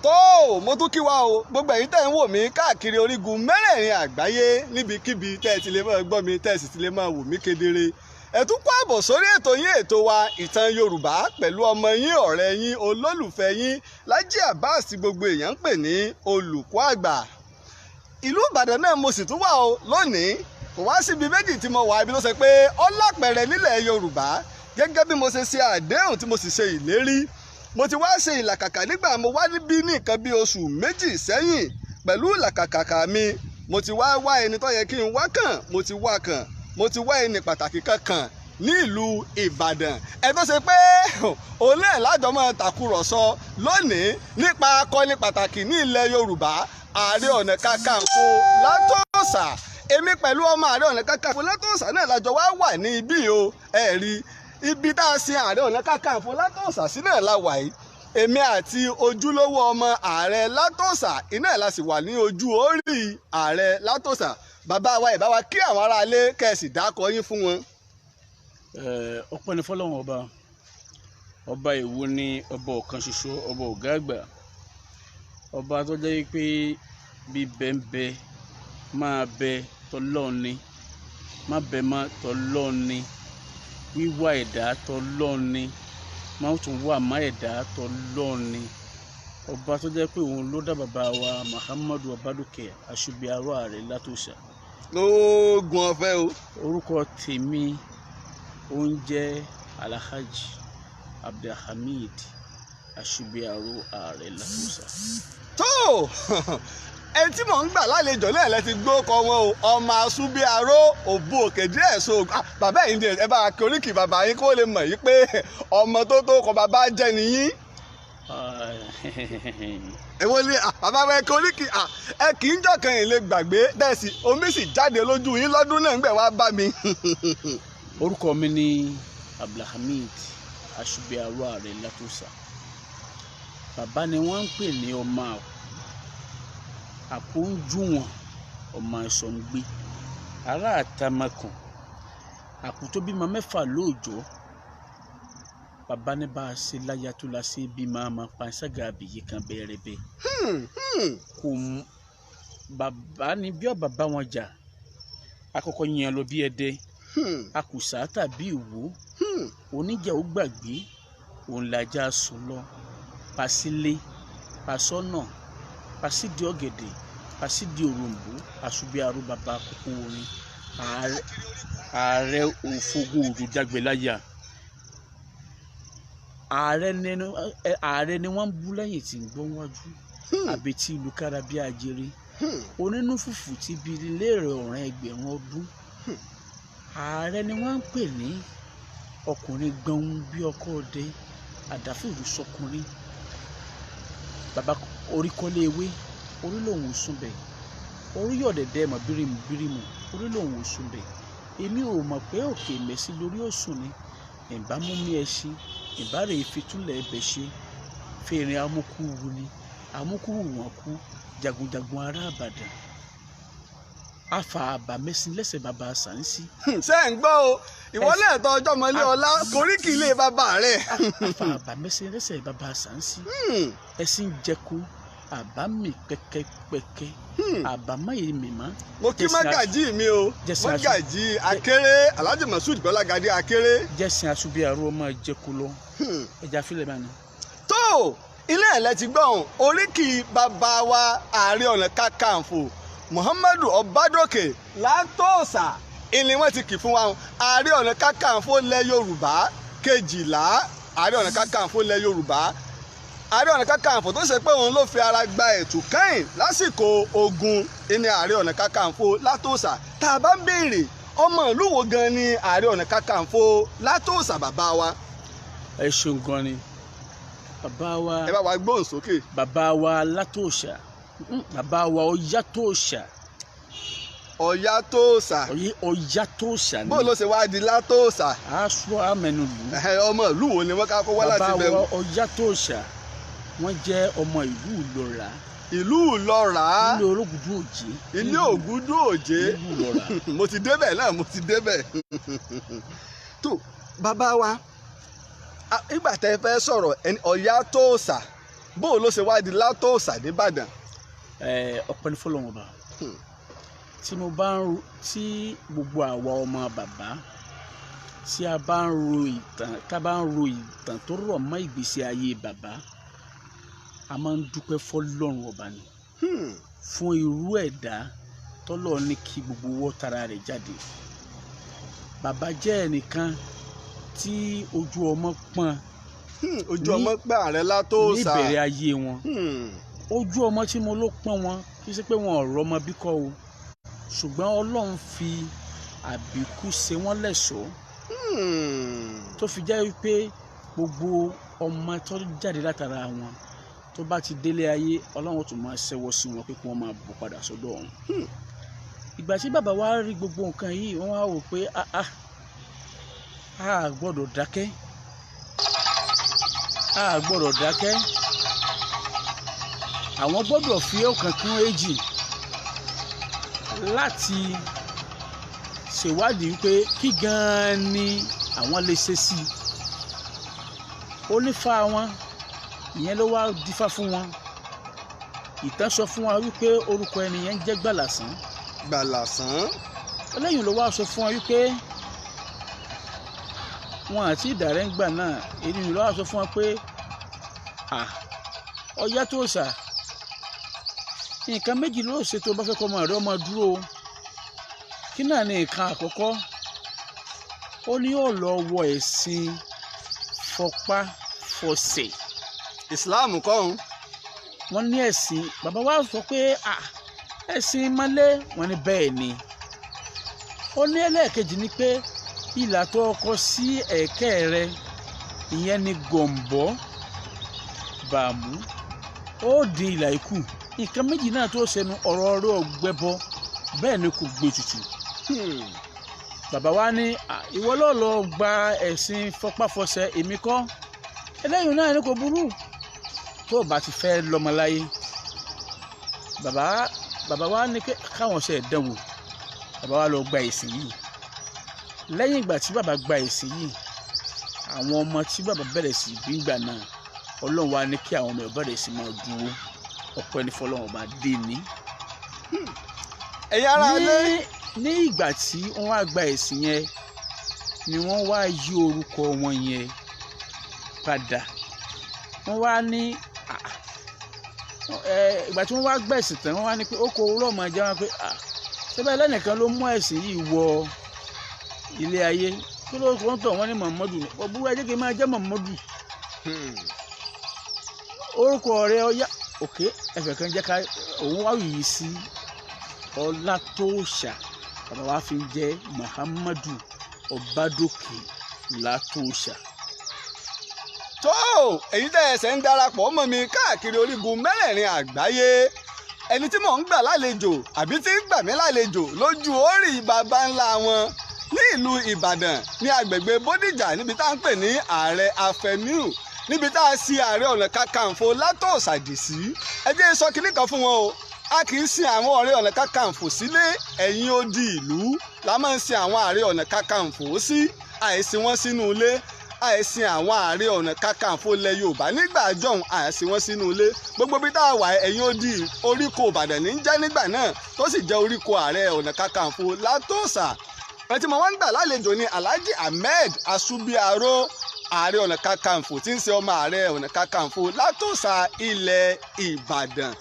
Tó mo tún kí wa o, gbogbo ẹ̀yin tẹ́ ń wò mí káàkiri orígun mẹ́rẹ̀ẹ̀rin àgbáyé, níbikíbi tẹ́ ẹ ti lè máa gbọ́ mi, tẹ́ ẹ sì ti lè máa wò mí kedere. Ẹ tún kó àbọ̀ sórí ètò yín, ètò wa, Ìtàn Yorùbá, pẹ̀lú ọmọ yín, ọ̀rẹ́ yín, olólùfẹ́ yín, Lájí Abbas tí gbogbo èèyàn ń pè ní Olùkọ́ Àgbà. Ìlú Ìbàdàn náà mo sì tún wà o lónìí. Kò wá síbi méjì tí mo wà, ibi tó ṣe pé ọlápẹ̀rẹ̀ nílẹ̀ Yorùbá. Gẹ́gẹ́ bí mo ṣe ṣe àdéhùn tí mo sì ṣe ìlérí, mo ti wá ṣe ìlàkàkà nígbà mo wá níbí ní nǹkan bí oṣù 2 sẹ́yìn. Pẹ̀lú ìlàkàkà mi, mo ti wá wá ẹni tó yẹ kí n wá kàn, mo ti wá kàn, mo ti wá ẹni pàtàkì kankan ní ìlú Ìbàdàn, ẹ tó ṣe pé òun náà lájọ máa tàkúrọ̀sọ lónìí nípa akọni pàtàkì ní ilẹ̀ Yorùbá, Ààrẹ Ọ̀nà Kakanfò Látòòsà. Èmi pẹ̀lú ọmọ Ààrẹ Ọ̀nà Kakanfò Látòòsà náà lájọ wá wà ní ibí o. Ẹ rí ibi tá a sin Ààrẹ Ọ̀nà Kakanfò Látòòsà sí náà la wà yìí. Èmi àti ojúlówó ọmọ Ààrẹ Látòòsà iná ẹ̀ la sì wà ní ojú orí Ààrẹ Látòòsà. Bàbá wa, ìbá wa kí àwọn aráalé, kẹ́ ẹ sì dákọ yín fún wọn. Ọpẹ́ ni fọ́lọ́run ọba. Ọba ìwo ni ọba ọ̀kan ṣoṣo, ọba ọ̀gá àgbà, ọba tó jẹ́ pé bíbẹ ń bẹ, máa bẹ tọlọ́run ni, má bẹ mọ́ tọlọ́run ni, wíwá ẹ̀dá tọlọ́run ni, má tún wà má ẹ̀dá tọlọ́run ni. Ọba tó jẹ́ pé òun ló dá bàbá wa Muhammadu Ọbádòkè Aṣubiarọ Ààrẹ Látòòsà. Lóògùn ọ̀fẹ́ o. Orúkọ tèmi ó ń jẹ́ Alhaji Abdulhamid Aṣubiarọ Ààrẹ Látòòsà. Tó ẹni tí mò ń gbà lálejò náà lẹ ti gbó kọ wọn o, ọmọ Aṣubiarọ òbu òkè díẹ̀. So bàbá yìí ni ẹ bá kí oríkì bàbá yín kó lè mọ̀ yìí pé ọmọ tó tó kọ bàbá jẹ́ nìyí. Èwo ni bàbá wa, ẹ kí oríkì ẹ kì í jọ̀kan yìí lè gbàgbé bẹ́ẹ̀ sì omi sì jáde lójú yín lọ́dún náà ń gbẹ̀ wá bá mi. Orúkọ mi ni Abdulhamid Aṣubiarọ Ààrẹ Látòòsà. Bàbá ni wọ́n ń pè ní ọmọ àkóńjúwọ̀n, ọmọ ẹ̀sọ̀ǹgbẹ, ará àtàmọ̀kàn, àkú tó bímọ 6 lóòjọ́. Bàbá ní bá a ṣe láyà tó la ṣe bímọ àmọ́ panṣágà àbíyí kan bẹ́ẹ̀rẹ̀ bẹ́ẹ̀. Kò mú bàbá ní bí ọba bá wọn jà, akọkọ yẹn lọ bí ẹdẹ, akùsà tàbí ìwò oníjà ó gbàgbé òun làjà sùn lọ, pasílé, pasọ́nà, pasídìí ọ̀gẹ̀dẹ̀, pasídìí òròǹbó. Aṣubiarọ bàbá kókó orin, ààrẹ òfogun òjò jágbe láyà. Ààrẹ ni wọ́n ń bú lẹ́yìn tí ń gbọ́ wájú, àbí tí ìlú kára bí ajere, onínú fùfù ti bi léèrè ọ̀ràn ẹgbẹ̀rún ọdún. Ààrẹ ni wọ́n ń pè ní ọkùnrin gbọ̀n bí ọkọ ọdẹ àdáfìrú sọkùnrin. Bàbá orí kọ́lé ewé, orí lòun ò sunbẹ̀, orí yọ̀dẹ̀dẹ̀ mọ̀ bírímù bírímù, orí lòun ò sunbẹ̀. Èmi ò mọ̀ pé òkè mẹ́sì lórí òsùn ni ìbá mú mi ẹṣin, ìbá rèé fi túlẹ̀ ẹbẹ̀ ṣe fèrè. Amúkúwu ni amúkúwu wọn kú, jagunjagun ará Ìbàdàn, afa àbàmẹ́sìn lẹ́sẹ̀ bàbá sàǹsì. Ṣé ẹ̀ ń gbọ́ o? Ìwọ náà tọ́ ọjọ́ mọ́lé ọlá koríki ilé bàbá rẹ̀. Afa àbàmẹ́sìn lẹ́sẹ̀ bàbá sàǹsì, ẹṣin jẹko àbámi pẹ́kẹ́pẹ́kẹ́, àbámáyé mímọ́. Mo kí mọ́gàjí mi o, mọ́gàjí Akéré, Alhaji Masud Gbọ́lágadé Akéré. Jẹ́sìn Aṣubiarọ ọmọ jẹko lọ, ẹja fílẹ̀ bá ní. Tó ilé ẹ̀ lẹ ti gbọ́n oríkì bàbá wa Ààrẹ Ọ̀nà Kakanfò Muhammadu Ọbádòkè Látòòsà ìní wọ́n ti kì fún wa. Ààrẹ Ọ̀nà Kakanfò lẹ̀ Yorùbá 12, Ààrẹ Ọ̀nà Kakanfò lẹ̀ Yorùbá, Ààrẹ Ọ̀nà Kakanfò tó ṣe pé òun ló fi ara gba ẹ̀tù kẹ́yìn lásìkò ogun ìní Ààrẹ Ọ̀nà Kakanfò Látòòsà. Tá a bá ń béèrè ọmọ ìlú wo gan ni Ààrẹ Ọ̀nà Kakanfò Látòòsà bàbá wa? Ẹ ṣeun gan ni bàbá wa. Ẹ bá wa gbóhùn sókè. Bàbá wa Látòòsà, bàbá wa Ọ̀yátòòsà. Ọ̀yátòòsà. Ọ̀yátòòsà ni. Bó ló ṣe wá di Látòòsà? Aṣọ amẹnu lù. Ọmọ ìlú wo ni wọ́n ká kó wá láti bẹ̀rù? Bàbá wa Ọ̀yátòòsà, wọ́n jẹ́ ọmọ ìlú Ìlọ́ra. Ìlú Ìlọ́ra. Ilé Ológùdù Òjé. Ilé Ògùdù Òjé. Ìlú Ìlọ́ra. Mo ti débẹ̀ náà, mo ti débẹ̀. Tó bàbá wa, ìgbà tẹ́ fẹ́ sọ̀rọ̀ Ọ̀yátòòsà Bó o ló ṣe wá di Látòòsà nìbàdàn? Ọpẹ́ ní fọ́lọ́run Ọba. Tí mo bá ń tí gbogbo àwa ọmọ bàbá tí a bá ń ro ìtàn, tá a bá ń ro ìtàn tó rọ̀ mọ́ ìgbésí ayé bàbá, a máa ń dúpẹ́ fọ́lọ́run Ọba ni fún irú ẹ̀dá tọ́lọ́run ní kí gbogbo wọ́ tara rẹ̀ jáde. Bàbá jẹ́ ẹnìkan tí ojú ọmọ pọ́n. Ojú ọmọ pé ààrẹ Látòòsà níbẹ̀rẹ̀ ayé wọn. Ojú ọmọ tí mo ló pọ́n wọn, kì í ṣe pé wọn ò rọ́mọ bí kọ́ o, ṣùgbọ́n Ọlọ́run fi àbíkú ṣe wọ́n lẹ́ṣọ̀ọ́, tó fi jẹ́ wípé gbogbo ọmọ tó jáde látara wọn tó bá ti délé ayé, Ọlọ́run tún máa ṣẹ́wọ́ sí wọn pé kí wọ́n máa bọ̀ padà sọ́dọ̀ ọ̀hún. Ìgbà tí bàbá wa rí gbogbo nǹkan yìí, wọ́n wá wò pé a gbọ́dọ̀ dákẹ́, a gbọ́dọ̀ dákẹ́, àwọn gbọ́dọ̀ fi ọkàn kún èjì láti ṣèwádìí wípé kí gan-an ni àwọn lè ṣe sí i. Onífá wọn ìyẹn ló wá dífá fún wọn. Ìtàn sọ fún wa wípé orúkọ ẹni yẹn ń jẹ́ Gbàlàsán. Gbàlàsán. Eléyìí ló wá sọ fún wa wípé wọn àti ìdàrẹ́ ń gbà náà. Èyí ló wá sọ fún wa pé ọ̀yá tó sà, nǹkan méjì ló ṣe tó bá fẹ́ kọ́ ọmọ rẹ ọmọ dúró o. Kí náà ni nǹkan àkọ́kọ́? Ó ní yóò lọ wọ ẹ̀sìn fọpá fọsẹ̀. Islam kọ́hún. Wọ́n ní ẹ̀sìn bàbá wa sọ pé ẹ̀sìn mọ́lé, wọ́n ní bẹ́ẹ̀ ni. Ó ní ẹlẹ́ẹ̀kejì ni pé ìlà tó kọ sí ẹ̀kẹ́ rẹ, ìyẹn ni gọ̀m̀bọ́ bàmú, ó di ìlà ikú. Nǹkan méjì náà tó ṣẹnu ọ̀rọ̀ rẹ ọ̀gbẹ́bọ, bẹ́ẹ̀ ni kò gbé tutù. Bàbá wa ní ìwọ ló lọ gba ẹ̀sìn fọpáfọsẹ̀, èmi kọ́. Eléyìí náà ni kò burú tó o bá ti fẹ́ lọ́mọ láyé. Bàbá wa ní káwọn ṣe ẹ̀dánwò. Bàbá wa lọ gba ẹ̀sìn yìí. Lẹ́yìn ìgbà tí bàbá gba ẹ̀sìn yìí, àwọn ọmọ tí bàbá bẹ̀rẹ̀ sí bí gbà náà, Ọlọ́run wa ní kí àwọn ọmọ ẹ̀ bẹ̀rẹ̀ sí máa dúró. Ọpẹ́ ní fọ́lọ́run Ọba dé ní. Ẹ̀yin ará ilé. Ní ìgbà tí wọ́n wá gba ẹ̀sìn yẹn ni wọ́n wá yí orúkọ wọn yẹn padà. Wọ́n wá ní ìgbà tí wọ́n wá gba ẹ̀sìn tán, wọ́n wá ní pé ó kó owó ọmọ jẹ́ wọn pé síbẹ̀ lẹ́nìkan ló mú ẹ̀sìn yìí wọ ilé ayé, kí ló ń tọ̀ wọ́n ní Muhammadu ní ọ̀bùrú ẹ jẹ́ kí n máa jẹ́ Muhammadu. Orúkọ rẹ̀ ọ̀yá òkè ẹ̀fẹ̀ kan jẹ́ ká òun wá yìí sí Ọlátòòṣà, bàbá wa fi jẹ́ Muhammadu Ọbádòkè Látòòṣà. Tó èyí tẹ́ ẹsẹ̀ ń darapọ̀ mọ́ mi káàkiri orígun mẹ́rẹ̀ẹ̀rin àgbáyé, ẹni tí mò ń gbà lálejò àbí tí ń gbà mí lálejò lójú orí baba ńlá wọn ní ìlú Ìbàdàn ní agbègbè Bódìjà, níbi tá à ń pè ní Ààrẹ Avenue, níbi tá a sí Ààrẹ Ọ̀nà Kakanfò Látòòṣà dì sí. Ẹ jẹ́ sọ kinní kan fún wọn o, a kì í sin àwọn Ààrẹ Ọ̀nà Kakanfò sílé, ẹ̀yìn odi ìlú la máa ń sin àwọn Ààrẹ Ọ̀nà Kakanfò sí, àìsìn wọn sínú ilé. Àìsìn àwọn Ààrẹ Ọ̀nà Kakanfò ilẹ̀ Yorùbá nígbà jọ̀hún, àìsìn wọn sínú ilé. Gbogbo bí tá a wà ẹ̀yìn odi oríko Ìbàdàn ní jẹ́ nígbà náà, tó sì jẹ́ oríko Ààrẹ Ọ̀nà Kakanfò Látòòṣà. Ẹ tí mo wá ń gbà lálejò ni Alhaji Ahmed Asubiaro, Ààrẹ Ọ̀nà Kakanfò tí ń ṣe ọmọ Ààrẹ Ọ̀nà Kakanfò Látòòṣà ilẹ̀ Ìbàdàn,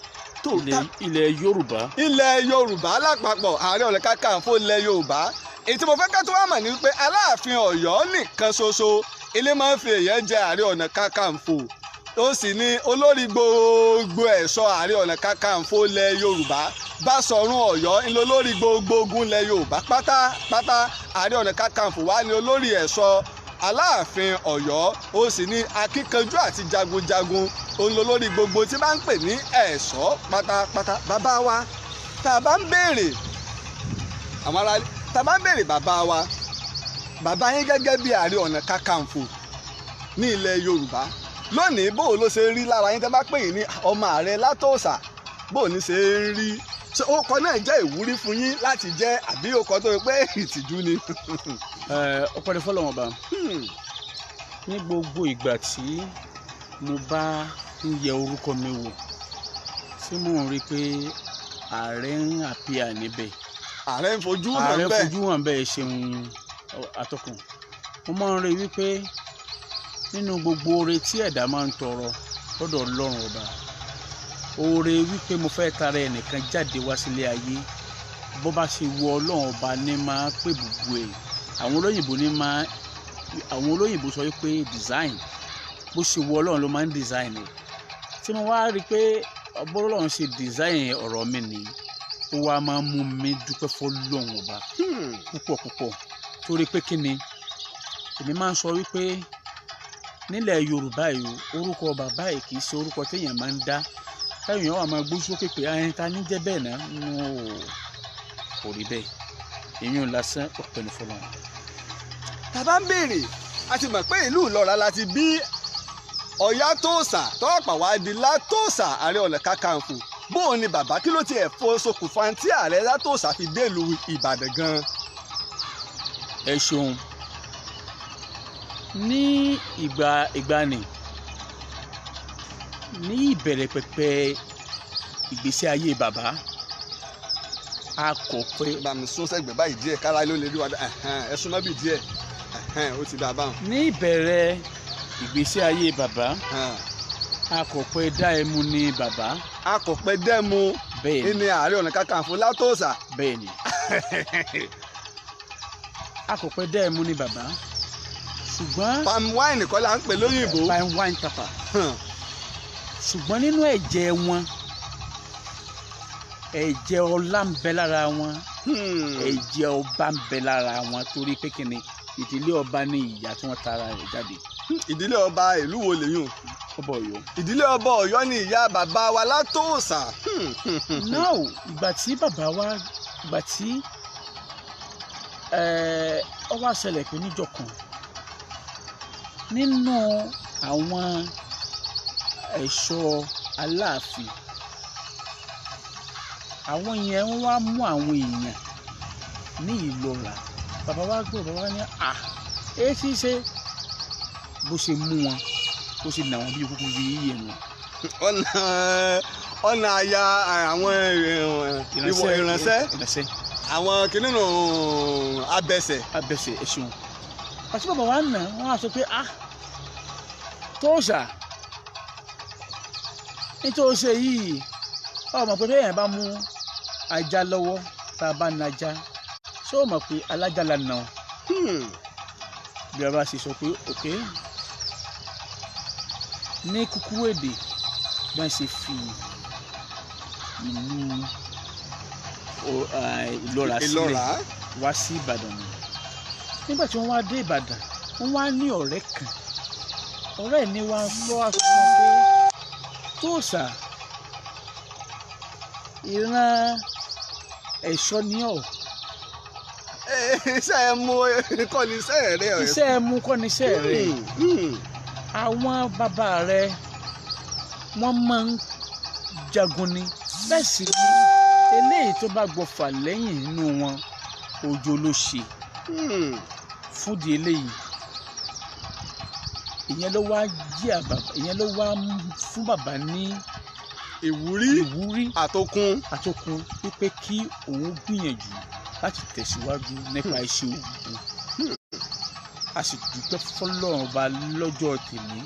ilẹ̀ Yorùbá, ilẹ̀ Yorùbá lápapọ̀, Ààrẹ Ọ̀nà Kakanfò ilẹ̀ Yorùbá. Èyí tí mo fẹ́ ká tó wá mọ̀ ni wípé Aláàfin Ọ̀yọ́ nìkan ṣoṣo ilé máa ń fi èèyàn jẹ Ààrẹ Ọ̀nà Kakanfò, ó sì ní olórí gbogbo ẹ̀ṣọ́ Ààrẹ Ọ̀nà Kakanfò ilẹ̀ Yorùbá. Báṣọ̀run Ọ̀yọ́ ń lọ lórí gbogbo ogun ilẹ̀ Yorùbá pátápátá. Ààrẹ Ọ̀nà Kakanfò wá ní olórí ẹ̀ṣọ́ Aláàfin Ọ̀yọ́, ó sì ní akíkanjú àti jagunjagun, òun lọ lórí gbogbo tí bá ń pè ní ẹ̀ṣọ́ pátápátá. Bàbá wa, tá a bá ń béèrè àwọn ará, tá a bá ń béèrè bàbá wa, bàbá yín gẹ́gẹ́ bí Ààrẹ Ọ̀nà Kakanfò ní ilẹ̀ Yorùbá lónìí, bó ló ṣe rí lára yín tẹ́ bá pè yín ní ọmọ Ààrẹ Látòòṣà, bó ní ṣe ń rí? Ṣé orúkọ náà jẹ́ ìwúrí fún yín láti jẹ́, àbí orúkọ tó yẹ pé ìtìjú ni? Ọpẹ́ ni fọ́lọ́run Ọba. Ní gbogbo ìgbà tí mo bá ń yẹ orúkọ mi wò, tí mò ń rí i pé ààrẹ ń àpíà níbẹ̀. Ààrẹ ń fojú hàn ààrẹ bẹ́ẹ̀. Fojú hàn bẹ́ẹ̀. Ṣeun atọ́kùn. Mo máa ń rí i wípé nínú gbogbo oore tí ẹ̀dá máa ń tọrọ lọ́dọ̀ Ọlọ́run ọba, oore wípé mo fẹ́ tara ẹnìkan jáde wá sílé ayé, bó bá ṣe wọ Ọlọ́run ọba ní máa pè gbogbo ẹ̀. Àwọn olóyìnbó ní máa, àwọn olóyìnbó sọ wípé design, bó ṣe wọ Ọlọ́run ló máa ń design ẹ̀. Tí mo wá rí i pé bọ́lọ́run ṣe design ọ̀rọ̀ mi nìyí, ó wá máa ń mú mi dúpẹ́ fọ́lọ́run ọba púpọ̀ púpọ̀, torí pé kí ni èmi máa ń sọ wípé nílẹ̀ Yorùbá yìí, orúkọ bàbá yìí kì í ṣe orúkọ téèyàn máa ń dá táwọn èèyàn wà máa gbójú sókè pé ẹni ta ní jẹ́ bẹ́ẹ̀ náà. Nù kò rí bẹ́ẹ̀. Ìyún lásán, ọpẹ́ ní fọ́lọ́run. Tá a bá ń béèrè, a ti mọ̀ pé ìlú Ìlọ́ra láti bí Ọ̀yátóòsà tọ́pà wá di Látòòsà, Ààrẹ Ọ̀nà Kakanfò. Bóun ni bàbá, kí ló tiẹ̀ fo ṣokùnfà tí ààrẹ Látòòsà fi délùú Ìbàdàn gan? Ẹ ṣeun. Ní ìgbà ìgbàanì, ní ìbẹ̀rẹ̀ pẹ̀pẹ̀ ìgbésí ayé bàbá, a kò pé Bá mi sún sẹ́gbẹ̀ẹ́ báyìí díẹ̀ kára ló lè rí wa. Ẹ̀hẹ́n, ẹ sún mọ́bì díẹ̀. Ẹ̀hẹ́n, ó ti dá a báwọn. Ní ìbẹ̀rẹ̀ ìgbésí ayé bàbá, a kò pé dá ẹmu ní bàbá. Akọ̀pẹ dẹ́mu? Bẹ́ẹ̀ ni. Ní Ààrẹ Ọ̀nà Kakanfò Látòòsà. Bẹ́ẹ̀ ni, a kò pé dá ẹmu ní bàbá, ṣùgbọ́n Palm wine kọ́ la ń pè lóyìnbó. Palm wine tapper. Ṣùgbọ́n nínú ẹ̀jẹ̀ wọn, ẹ̀jẹ̀ ọlá ń bẹ lára wọn, ẹ̀jẹ̀ ọba ń bẹ lára wọn, torí pé kíni, ìdílé ọba ní ìyá tí wọ́n tara rẹ̀ jáde. Ìdílé ọba ìlú wo lèyùn? Ọba Ọ̀yọ́. Ìdílé ọba Ọ̀yọ́ ni ìyá bàbá wa Látòòsà. Now, ìgbà tí bàbá wa, ìgbà tí ó wá ṣẹlẹ̀ pé níjọ́ kan, nínú àwọn ẹ̀ṣọ́ aláàfin, àwọn yẹn, wọ́n wá mú àwọn èèyàn ní Ìlọ́ra. Bàbá wa gbọ́, bàbá wa ní à èyí tí ṣe bó ṣe mú wọn, bó ṣe nà wọn bí kúkú bí yíyẹ wọn. Ọ̀nà àyà àwọn ìwọ ìránṣẹ́. Ìránṣẹ́. Àwọn kìnìún abẹsẹ̀. Abẹsẹ̀, ẹ̀sùn àti bàbá wa nà wọ́n á sọ pé ah, tóòṣà nítorí ṣe yìí, ọ mọ̀ pé bẹ́ẹ̀ yẹn bá mú ajá lọ́wọ́, tá a bá na ajá, ṣé o mọ̀ pé alájà la nà ọ́? Bí a bá ṣe sọ pé ok, ní kúkúrú èdè, bí wọ́n ṣe fi ìlú Ìlọ́ra sílẹ̀ Ìlọ́ra wá sí Ìbàdàn ni. Nígbà tí wọ́n wá dé Ìbàdàn, wọ́n wá ní ọ̀rẹ́ kan. Ọ̀rẹ́ ní wá ń sọ wá sọ fún wọn pé tóòṣà, ìran ẹ̀ṣọ́ ni ọ́. Iṣẹ́ ẹ mú kọ́ ni iṣẹ́ rẹ ọ̀rẹ́. Iṣẹ́ ẹ mú kọ́ ni iṣẹ́ rẹ̀. Àwọn bàbá rẹ̀ wọ́n máa ń jagun ni, bẹ́ẹ̀ sì ni eléyìí tó bá gbọ́fà lẹ́yìn nínú wọn, òjò ló ṣe. Fúdi eléyìí, ìyẹn ló wá jí àbàbà, ìyẹn ló wá fún bàbá ní ìwúrí ìwúrí àtòkun. Àtòkun, wípé kí òun gbìyànjú láti tẹ̀síwájú nípa iṣẹ́ ogun. A sì dúpẹ́ fọlọ́run ọba lọ́jọ́ tèmi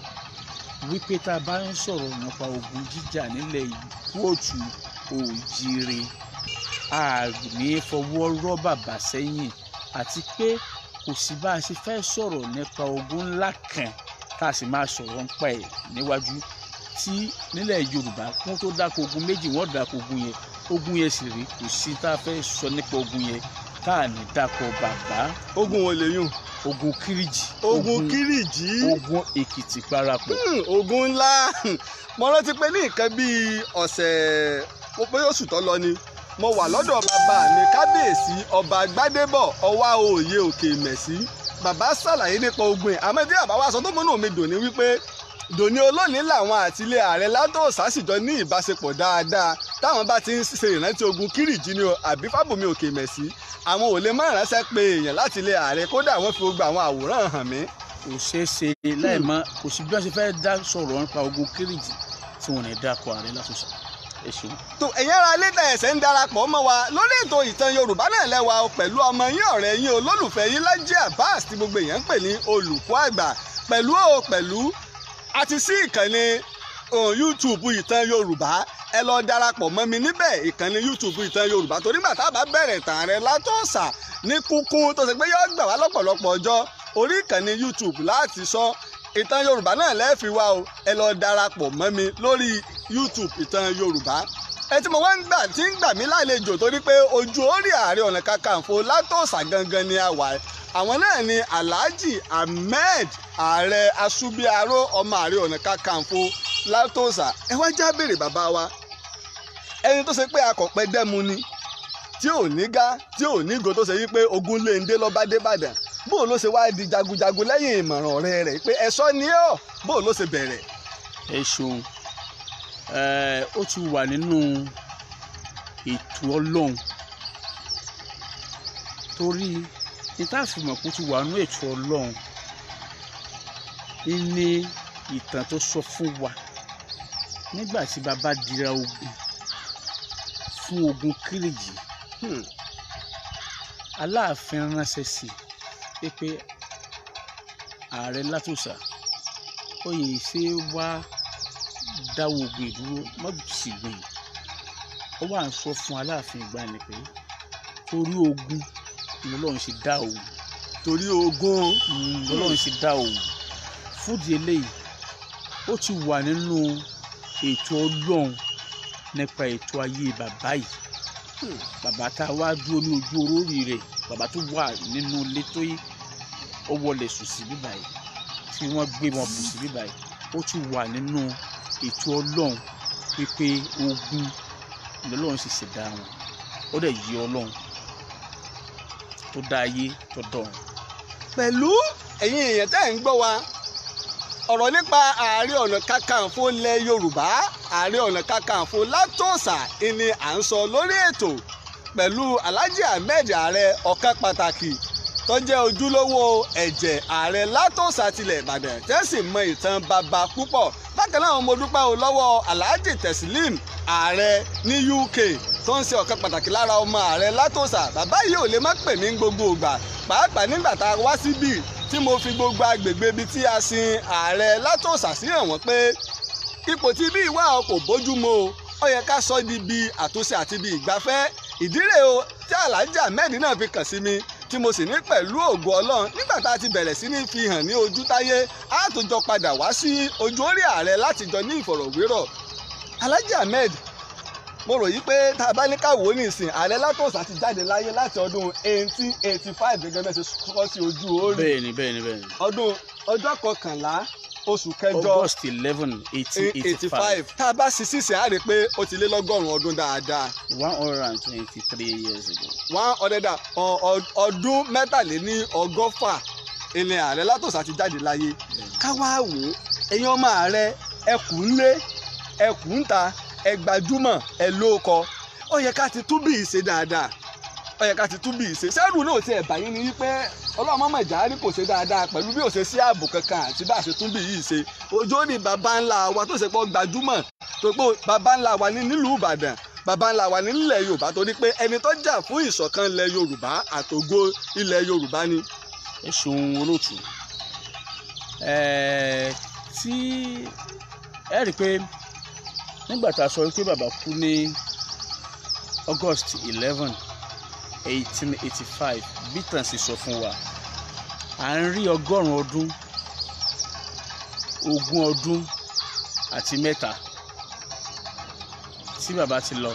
wípé tá a bá ń sọ̀rọ̀ nípa ogun jíjà nílẹ̀ kóòtù òjìrè, a ní fọwọ́ rọ́ bàbá sẹ́yìn, àti pé kò sí bá a ṣe fẹ́ sọ̀rọ̀ nípa ogun ńlá kan tá a sì máa sọ̀rọ̀ nípa ẹ̀ níwájú tí nílẹ̀ Yorùbá, kún tó dáko ogun méjì, wọ́n dáko ogun yẹn. Ogun yẹn sì rí, kò sí tá a fẹ́ sọ nípa ogun yẹn tá a ní dáko bàbá. Ogun wo lèyùn? Ogun Kíríjì. Ogun Kíríjì. Ogun Èkìtì parapọ̀. Ogun ńlá. Mo rántí pé ní nǹkan bíi ọ̀sẹ̀, mo pé oṣù tó lọ ni mo wà lọ́dọ̀ bàbá mi, kábíyèsí Ọba Gbádébọ̀ Ọwá Òye Òkè Ìmẹ̀sí. Bàbá ṣàlàyé nípa ogun yìí, àmọ́ tí bàbá wa sọ tó múnú mi dùn ní wípé dòní olónìí làwọn àti ilé ààrẹ Látòòsà sì jọ ní ìbáṣepọ̀ dáadáa. Táwọn bá ti ń ṣe ìrántí ogun Kíríjì ni o àbí Fábùnmi Òkè Ìmẹ̀sí, àwọn ò lè má ránṣẹ́ pé èèyàn láti ilé ààrẹ. Kódà wọ́n fi gbogbo àwọn àwòrán hàn mí. Kò ṣeé ṣe láì mọ, kò sí bí wọ́n ṣe fẹ́ dá sọ̀rọ̀ nípa ogun Kíríjì. tí wọ́n ní dákọ̀ ààrẹ Látòsà. Ẹ ṣeun. Tó ẹ̀yin ará ilé tẹ̀ ẹ̀sẹ̀ ń darapọ̀ mọ́ wa lórí ètò ìtàn Yorùbá náà lẹ́wà o, pẹ̀lú ọmọ yín, ọ̀rẹ́ yín, olólùfẹ́ yín, Lájí Abbas, tí gbogbo èèyàn ń pè ní olùkọ́ àgbà. Pẹ̀lú o pẹ̀lú àti sí ìkànnì YouTube Ìtàn Yorùbá, ẹ lọ darapọ̀ mọ́ mi níbẹ̀, ìkànnì YouTube Ìtàn Yorùbá, torí gbà tá a bá bẹ̀rẹ̀ ìtàn Ààrẹ Látòsà ní kúkún tó ṣe pé yóò gbà wá lọ́pọ̀lọpọ̀ ọjọ́, orí ìkànnì YouTube láti sọ. Ìtàn Yorùbá náà lẹ́ẹ̀fi wá o. Ẹ lọ darapọ̀ mọ́ mi lórí YouTube Ìtàn Yorùbá. Ẹ tí mo wá ń gbà tí ń gbà mí lálejò, torí pé ojú orí Ààrẹ Ọ̀nà Kakanfò Látòsà gangan ni a wà, àwọn náà ni Alhaji Ahmed Ààrẹ Asubiaro, ọmọ Ààrẹ Ọ̀nà Kakanfò Látòsà. Ẹ wá já béèrè bàbá wa, ẹni tó ṣe pé akọ̀pẹ dẹ́mu ni, tí ò ní gá, tí ò ní go, tó ṣe wípé ogun lè ń dé lọ́ba dé Ìbàdàn, bó ló ṣe wá di jagunjagun lẹ́yìn ìmọ̀ràn ọ̀rẹ́ rẹ̀ pé ẹ̀ṣọ́ ni ọ́, bó ló ṣe bẹ̀rẹ̀? Ẹ ṣeun. Ó ti wà nínú ètò Ọlọ́run, torí ní tá a fi mọ̀ pé ó ti wà nínú ètò Ọlọ́run ní ìtàn tó sọ fún wa nígbà tí bàbá dira ogun fún ogun Kírìjì. Aláàfin ránṣẹ́ sí i pé Ààrẹ Látòsà, oyè ṣe wá dáwọ́ ogun ìdúró, má sì gbìn. Ó wà ń sọ fún Aláàfin ìgbàanì pé torí ogun ni Ọlọ́run ṣe dá òun. Torí ogun. Ọlọ́run ṣe dá òun. Fúdi eléyìí, ó ti wà nínú ètò Ọlọ́run nípa ètò ayé bàbá yìí. Bàbá tá a wá dúró ní ojú orórì rẹ̀, bàbá tó wà nínú ilé tó yí ó wọlé sùn sí bíbá yìí, tí wọ́n gbé wọn bù sí bíbá yìí, ó ti wà nínú ètò Ọlọ́run wípé ogun lọ́lọ́run sì ṣẹ̀dá wọn. Ó dẹ̀ yí Ọlọ́run tó dá ayé tó dọ̀run. Pẹ̀lú ẹ̀yin èèyàn tẹ́ ẹ̀ ń gbọ́ wa, ọ̀rọ̀ nípa Ààrẹ Ọ̀nà Kakanfò ilẹ̀ Yorùbá, Ààrẹ Ọ̀nà Kakanfò Látòsà ni à ń sọ lórí ètò pẹ̀lú Alhaji Ahmed Ààrẹ, ọ̀kan pàtàkì tó jẹ́ ojúlówó ẹ̀jẹ̀ Ààrẹ Látòsà tilẹ̀ Ìbàdàn, tẹ́sí mọ ìtàn bàbá púpọ̀. Bákan náà, mo dúpẹ́ o lọ́wọ́ Alhaji Teslim Ààrẹ ní UK, tó ń ṣe ọ̀kan pàtàkì lára ọmọ Ààrẹ Látòsà. Bàbá yìí ò lè má pè mí gbogbo ìgbà, pàápàá nígbà tá a wá síbí tí mo fi gbogbo agbègbè ibi tí a sin Ààrẹ Látòsà sí hàn wọ́n pé ipò tí bí ìwà kò bójúmu o, ó yẹ ká sọ di bí àtúnṣe àti bí ìgbafẹ́. Ìdírè o tí Alhaji Ahmed náà fi kàn sí mi, tí mo sì ní pẹ̀lú ògo Ọlọ́run, nígbà tá a ti bẹ̀rẹ̀ sí ní fi hàn ní ojú táyé, á tó jọ padà wá sí ojú orí ààrẹ láti jọ ní ìfọ̀rọ̀wérọ̀. Alhaji Ahmed, mo rò yí pé tá a bá ní ká wò ó nísìn, Ààrẹ Látòsà ti jáde láyé láti ọdún 1885, gẹ́gẹ́ bẹ́ẹ̀ ṣe kọ́ sí ojú orí. Bẹ́ẹ̀ni, bẹ́ẹ̀ni, bẹ́ẹ̀ni. Ọdún ọjọ́ 11 oṣù kẹjọ, August 11, 1885. Tá a bá sì sísìn, á rí i pé ó ti lé lọ́gọ́rùn-ún ọdún dáadáa. 123 years ago. 100 ọdún 163 ilẹ̀ Ààrẹ Látòsà ti jáde láyé. Ká wá wò ó, ẹ̀yin ọmọ ààrẹ, ẹ kù ń lé, ẹ kù ń ta, ẹ gbajúmọ̀, ẹ lóko, ó yẹ ká ti túbì ṣe dáadáa, ó yẹ ká ti túbì ṣe. Sẹ́rù náà ti ẹ̀ báyìí ni wípé Ọlọ́run mọ̀mọ́ ìjárí kò ṣe dáadáa pẹ̀lú bí ó ṣe sí ààbò kankan àti bá a ṣe túbì yìí ṣe ojú ó ní baba ńlá wa tó ṣe pọ̀ gbajúmọ̀, tó pé baba ńlá wa ní nílùú Ìbàdàn, baba ńlá wa ní nílẹ̀ Yorùbá, torí pé ẹni tó jà fún ìṣọ̀kan ilẹ̀ Yorùbá àtògo ilẹ̀ Yorùbá ni. Ẹ ṣeun olóòtú. Tí ẹ rí i pé nígbà tá a sọ wípé bàbá kú ní August 11, 1885, bí tàn sì sọ fún wa, à ń rí 100 ọdún, 20 ọdún àti 3 tí bàbá ti lọ.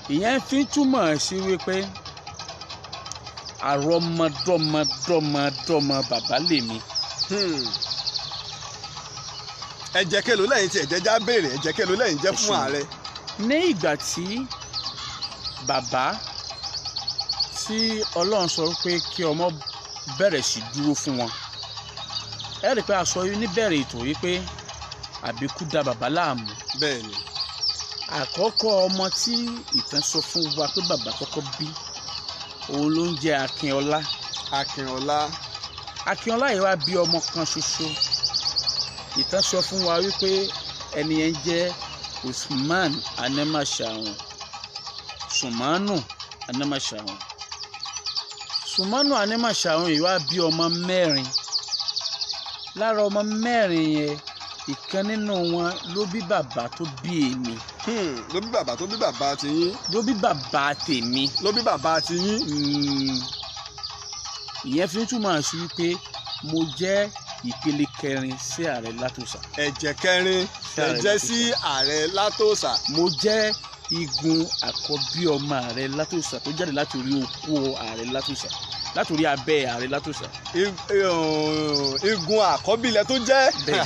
Ìyẹn fi túmọ̀ sí wípé àrọmọdọ́mọdọ́mọdọ́mọ bàbá lèmi. Ẹ̀jẹ̀ kelo lẹ́yìn tí ẹ̀jẹ̀ já béèrè, ẹ̀jẹ̀ kelo lẹ́yìn jẹ́ fún ààrẹ? Ní ìgbà tí bàbá tí Ọlọ́run sọ pé kí ọmọ bẹ̀rẹ̀ sí dúró fún wọn, ẹ rí i pé a sọ níbẹ̀rẹ̀ ètò yìí pé àbíkú da bàbá láàmú. Bẹ́ẹ̀ni. Àkọ́kọ́ ọmọ tí ìtàn sọ fún wa pé bàbá kọ́kọ́ bí, òun ló ń jẹ́ Akínọlá. Akínọlá. Akínọlá yìí wá bí ọmọ kan ṣoṣo. Ìtàn sọ fún wa wípé Ẹni yẹn jẹ́ Usman Animashaun, Sùmánù Animashaun. Sùmánù Animashaun yìí wá bí ọmọ mẹ́rin. Lára ọmọ mẹ́rin yẹn, ìkan nínú wọn ló bí bàbá tó bí èmi. Ló bí bàbá tó bí bàbá tiyín. Ló bí bàbá tèmi. Ló bí bàbá tiyín. Ìyẹn fi ń túmọ̀ sí wípé mo jẹ́ ìpele kẹrin sí ààrẹ Látòsà. Ẹ̀jẹ̀ kẹrin ẹ̀jẹ̀ sí ààrẹ Látòsà. Mo jẹ́ igun àkọ́bí ọmọ ààrẹ Látòsà tó jáde láti orí okó ààrẹ Látòsà, láti orí abẹ́ ààrẹ Látòsà. Igun àkọ́bí ilẹ̀ tó jẹ́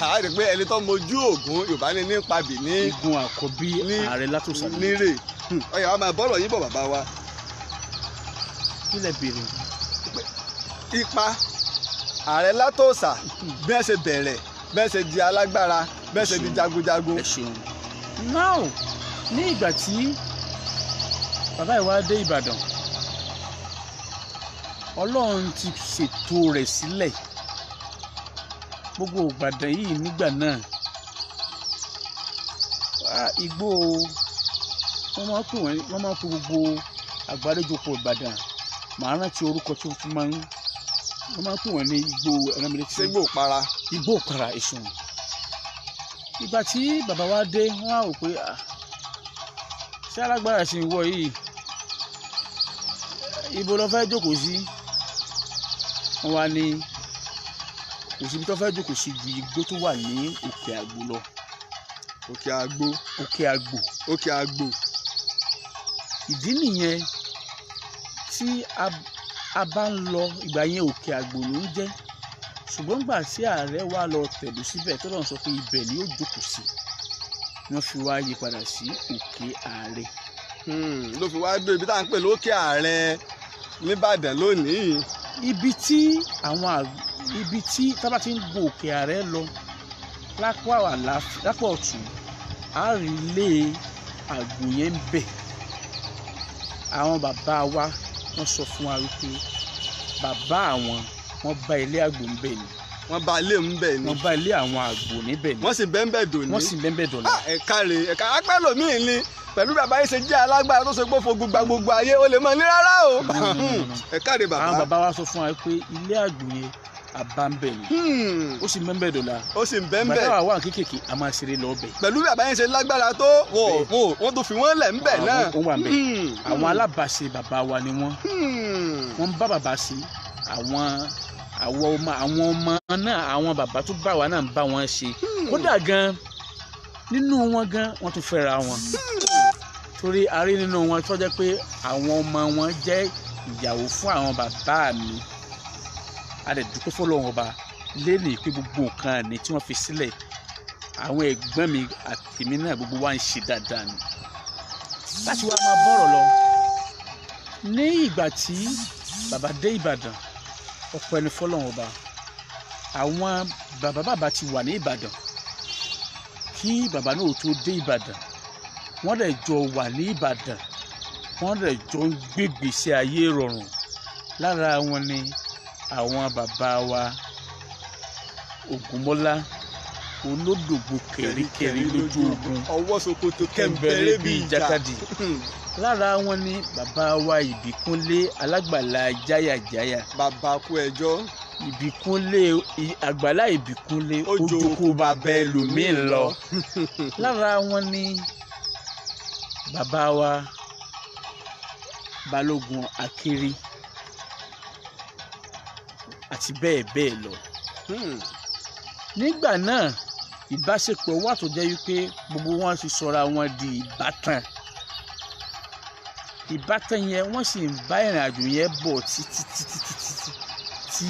a rí pé ẹni tó mojú Ògún Yorùbá ní nípa bì ní. Igun àkọ́bí ààrẹ Látòsà nírè. Ọyà wa máa bọ́rọ̀ yín bọ̀ bàbá wa. Kí lẹ béèrè? Ipa ààrẹ Látòsà bí wọ́n ṣe bẹ̀rẹ̀, bí wọ́n ṣe di alágbára, bí wọ́n ṣe di jagunjagun. Ẹ ṣeun. Now, ní ìgbà tí bàbá yìí wá dé Ìbàdàn, Ọlọ́run ti ṣètò rẹ̀ sílẹ̀. Gbogbo Ìbàdàn yìí nígbà náà, igbó wọ́n máa ń pè, wọ́n máa ń pè gbogbo àgbáríjọpọ̀ Ìbàdàn, màá rántí orúkọ tó fi máa ń, wọ́n máa ń pè wọ́n ní igbó ẹ̀rọmọlétí. Ṣé igbó para? Igbó para ìṣùn. Ìgbà tí bàbá wa dé, wọ́n á wò pé ṣé alágbára sì ń wọ yìí, ibo ló fẹ́ jókòó sí? Wọ́n wá ní kò síbi tó fẹ́ jókòó sí ju igbó tó wà ní Òkè Àgbò lọ. Òkè Àgbò. Òkè Àgbò. Òkè Àgbò. Ìdí nìyẹn tí a bá ń lọ ìgbà yẹn, Òkè Àgbò ló ń jẹ́. Ṣùgbọ́n gbà tí ààrẹ wá lọ tẹ̀dó síbẹ̀ tó lọ́n sọ pé ibẹ̀ ni yóò jókòó sí, wọ́n fi wá yí padà sí Òkè Ààrẹ. Ló fi wá dé ibi tá à ń pè lókè Ààrẹ nìbàdàn lónìí. Ibi tí àwọn ibi tí tábà ti ń gun Òkè Ààrẹ lọ lápá lápá ọ̀tún, á rí ilé àgbò yẹn ń bẹ̀. Àwọn bàbá wa wọ́n sọ fún wa wípé bàbá àwọn wọ́n bá ilé àgbò ń bẹ̀ ni. Wọ́n bá ilé ń bẹ̀ ni. Wọ́n bá ilé àwọn àgbò níbẹ̀ ni. Wọ́n sì bẹ́ẹ̀ bẹ́ẹ̀ dòní. Wọ́n sì bẹ́ẹ̀ bẹ́ẹ̀ dọ̀la. Ẹ̀ka rè ẹ̀ka apẹ́lòmíì ni pẹ̀lú bàbá yìí ṣe jẹ́ alágbára tó ṣe pé fogun gba gbogbo ayé, ó lè mọ ní rárá o. Ẹ̀ka rè bàbá. Àwọn bàbá wa sọ fún wa pé ilé àgbò yẹn àbá ń bẹ̀ ni. Ó sì bẹ́ẹ̀ bẹ́ẹ̀ dọ̀la. Ó sì bẹ́ẹ̀ bẹ́ẹ̀. Bàbá wa wà kékèké, a máa ṣeré lọ bẹ̀. Pẹ̀lú bàbá yìí ṣe lágbára tó wọ́n tó fi wọ́n lẹ̀ ń bẹ̀ náà. Ó wà ń bẹ̀. Àwọn alábàáṣe bàbá wa ni wọ́n. Wọ́n bá bàbá ṣe, àwọn ọmọ náà, àwọn bàbá tó bá wa náà ń bá wọn ṣe. Kódà gan nínú wọn gan wọ́n tún fẹ́ra wọn. Torí a rí nínú wọn tó jẹ́ pé àwọn ọmọ wọn jẹ́ ìyàwó fún àwọn bàbá mi. A lè dúpẹ́ f'Ọlọ́run Ọba lẹ́nu pé gbogbo nǹkan ní tí wọ́n fi sílẹ̀, àwọn ẹ̀gbọ́n mi àtèmi náà gbogbo wa ń ṣe dáadáa ni. Láti wá máa bọ̀rọ̀ lọ, ní ìgbà tí bàbá dé Ìbàdàn, ọpẹ́ ni f'Ọlọ́run Ọba, àwọn bàbá bàbá ti wà ní Ìbàdàn kí bàbá náà tó dé Ìbàdàn. Wọ́n dẹ̀ jọ wà ní Ìbàdàn, wọ́n dẹ̀ jọ ń gbégbèsè ayé rọrùn. Lára wọn ni àwọn bàbá wa Ògúnmọ́lá Olódògbò kẹ̀ríkẹ̀rí lójú ogun, ọwọ́ ṣòkòtò kẹ̀mbẹ̀rẹ̀ bíi ìjàkadì. Lára wọn ni bàbá wa Ìbíkúnlé Alágbàlá jáyàjáyà. Bàbá kú ẹjọ́. Ìbíkúnlé Àgbàlá Ìbíkúnlé ojoko bàbá ẹlòmíì lọ. Lára wọn ni bàbá wa Balógun Akéré àti bẹ́ẹ̀ bẹ́ẹ̀ lọ. Nígbà náà ìbáṣepọ̀ wà tó jẹ́ wípé gbogbo wọn ti sọra wọn di ìbátan. Ìbátan yẹn wọ́n sì ń bá ìrìn àjò yẹn bọ̀ títí títí títí tí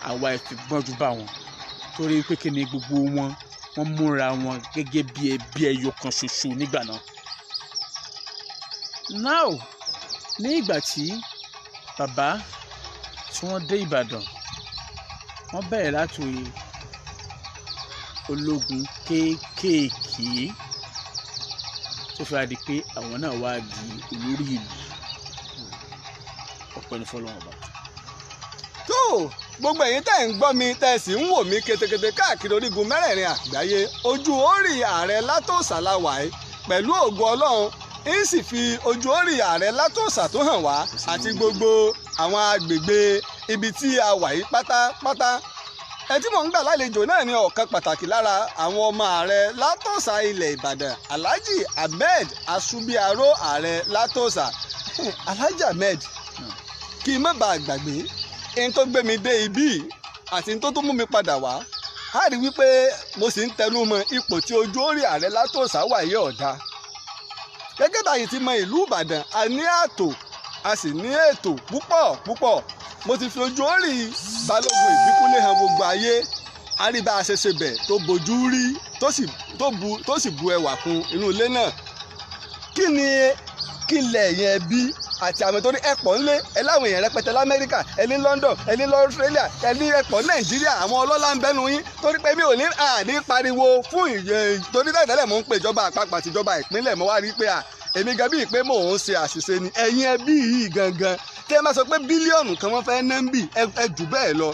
àwa ẹ̀fẹ̀ gbọ́njú bá wọn. Torí pé kí ni gbogbo wọn wọ́n múra wọn gẹ́gẹ́ bí ẹbí ẹyọ kan ṣoṣo nígbà náà. Now, ní ìgbà tí bàbá tí wọ́n dé Ìbàdàn, wọ́n bẹ̀rẹ̀ láti ológun kéékèèké tó fi wá di pé àwọn náà wá di olórí ìlú. Ọpẹ́ ní f'Ọlọ́run Ọba. Tó Gbogbo ẹ̀yin tẹ́ ń gbọ́ mi, tẹ́ sì ń wò mí ketekete káàkiri orígun mẹ́rẹ̀ẹ̀rin àgbáyé, ojú orí ààrẹ Látòsà la wà yìí. Pẹ̀lú ògo Ọlọ́run, ń sì fi ojú orí ààrẹ Látòsà tó hàn wá àti gbogbo àwọn agbègbè ibi tí a wà yìí pátápátá. Ẹ tí mò ń gbà lálejò náà ni ọ̀kan pàtàkì lára àwọn ọmọ ààrẹ Látòsà ilẹ̀ Ìbàdàn, Alhaji Ahmed Asubiaro, ààrẹ Látòsà. Alhaji Ahmed, kí n má bàa gbàgbé ẹni tó gbé mi dé ibí àti tó tún mú mi padà wá, a rí wípé mo sì ń tẹnu mọ́ ipò tí ojú orí ààrẹ Látòsà wà yìí ọ̀dà. Gẹ́gẹ́ báyìí ti mọ ìlú Ìbàdàn, a ní ààtò, a sì ní ètò púpọ̀ púpọ̀. Mo ti fi ojú orí Balógun Ìbíkúnlé hàn gbogbo ayé. A rí bá a ṣe ṣe bẹ̀ tó bojú rí, tó sì bu ẹwà kún inú ilé náà. Kí ni kí lẹ̀ yẹn bí àti àwọn torí ẹ̀pọ̀ ńlé ẹ láwọn èèyàn rẹpẹtẹ l'Amẹ́ríkà, ẹ ní London, ẹ ní Australia, ẹ ní ẹ̀pọ̀ Nàìjíríà, àwọn ọlọ́lá ń bẹ́nu yín. Torí pé mi ò ní àní pariwo fún ìyẹn, torí tẹ́lẹ̀ mò ń pè ìjọba àpapọ̀ àti ìjọba ìpínlẹ̀, mo wá rí pé èmi gan bíi pé mò ń ṣe àṣìṣe ni. Ẹ̀yin ẹbí yìí gangan tẹ́ ẹ máa sọ pé bílíọ̀nù kan wọ́n fẹ́ ná ń bì, ẹ jù bẹ́ẹ̀ lọ.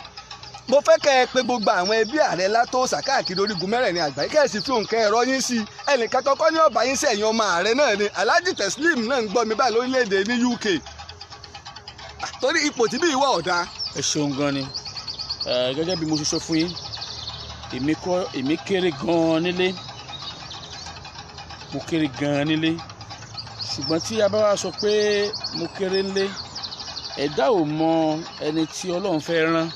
Mo fẹ́ kẹ́ ẹ pé gbogbo àwọn ẹbí ààrẹ Látòsà káàkiri orígun mẹ́rẹ̀ẹ̀rin àgbáyé, kẹ́ ẹ sì fi òǹkà ẹ̀rọ yín sí i. Ẹnìkan kọ́kọ́ ní ọ̀bà yín sí, ẹ̀yin ọmọ ààrẹ náà ni. Alhaji Teslim náà ń gbọ́ mi báyìí lórílẹ̀‐èdè ní UK, torí ipò tí bí ìwọ ọ̀dà. Ẹ ṣeun gan ni. Gẹ́gẹ́ bí mo ṣe sọ fún yín, èmi kọ́, èmi kéré gan-an nílé, mo kéré gan-an nílé. Ṣùgbọ́n tí a bá wá sọ pé mo kéré nílé, ẹ̀dá ò mọ ẹni tí Ọlọ́run fẹ́ rán.